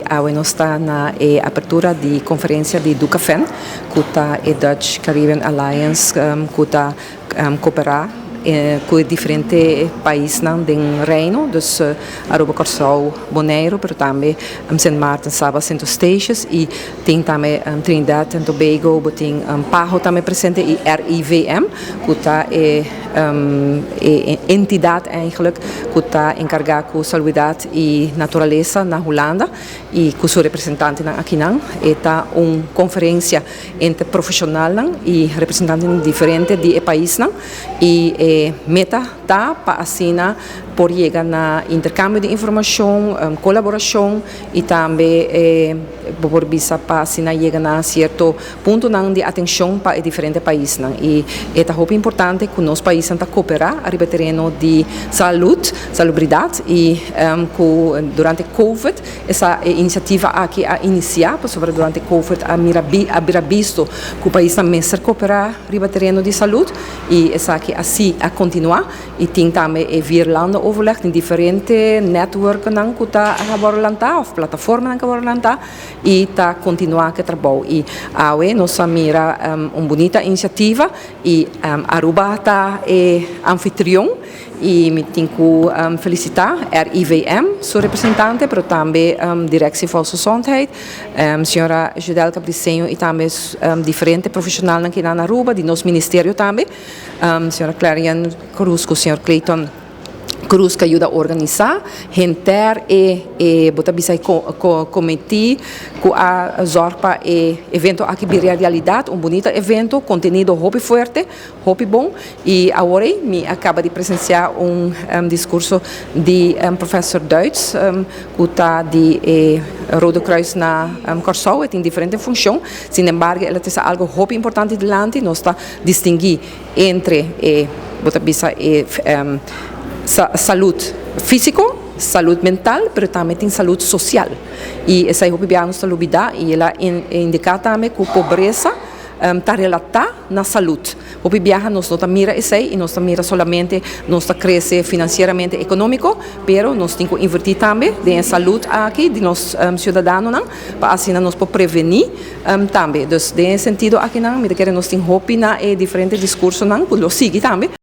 Awe nos ta na e apertura di konferensia di DUCAFEN, ku ta e Dutch Caribbean Alliance, ku ta kooperá ku e diferente paisnan den Reino, dus Aruba, Kòrsou, Boneiru, pero tambe Sint Maarten, Saba, Sint Eustatius i tin tambe Trinidad and Tobago, bo tin PAHO tambe presente i RIVM, ku ta e entidat eigenlijk ku ta enkargá ku salubridat i naturalesa na Hulanda i ku su representantenan akinan. E ta un konferensia entre profeshonalnan i representantenan diferente di e paisnan i e meta ta pa asina por yega na interkambio di informashon, kolaborashon i tambe bo por bisa pa asina yega na sierto puntonan di atenshon pa e diferente paisnan. I e ta hopi importante ku nos paisnan ta koperá ariba e tereno di salud, salubridat i ku durante covid esa e inisiativa aki a inisiá pasobra durante covid a mira a bira bisto ku paisnan mester koperá riba tereno di salud i esaki a si a kontinuá i tin tambe e vierlandenoverleg, tin diferente netwerknan ku ta a wòrdu lantá òf plataformanan ku a wòrdu lantá. I ta kontinuá ku e trabou. I awe nos a mira un bunita inisiativa i Aruba ta e anfitrion i mi tin ku felisitá RIVM su representante pero tambe Directie Volksgezondheid, señora Judelka Briceño i tambe diferente profeshonalnan ku nan na Aruba di nos ministerio tambe, señora Clarian Cruz ku señor Clayton. Cruz ka yuda organisá henter e e bo ta bisa e komití ku a zòrg pa e evento aki bira realidat, un bunita evento, kontenido hopi fuerte, hopi bon i awor ei mi a kaba di presensiá un diskurso di profèsor Duits ku ta di e Rode Kruis na Kòrsou, e tin diferente funshon, sinembargo el a trese algu hopi importante dilanti, nos ta distinguí entre e bo ta bisa e salud físiko, salud mental, pero tambe tin salud sosial. I esei hopi bia nos ta lubidá i el a indiká tambe ku pobresa ta relatá na salud. Hopi biaha nos no ta mira esei i nos ta mira solamente nos ta krese finansieramente ekonómiko, pero nos tin ku invertí tambe den e salud aki di nos siudadanonan pa asina nos por prevení tambe. Dus den e sentido akinan mi ta kere nos tin hopi na e diferente diskursonan ku lo sigui tambe.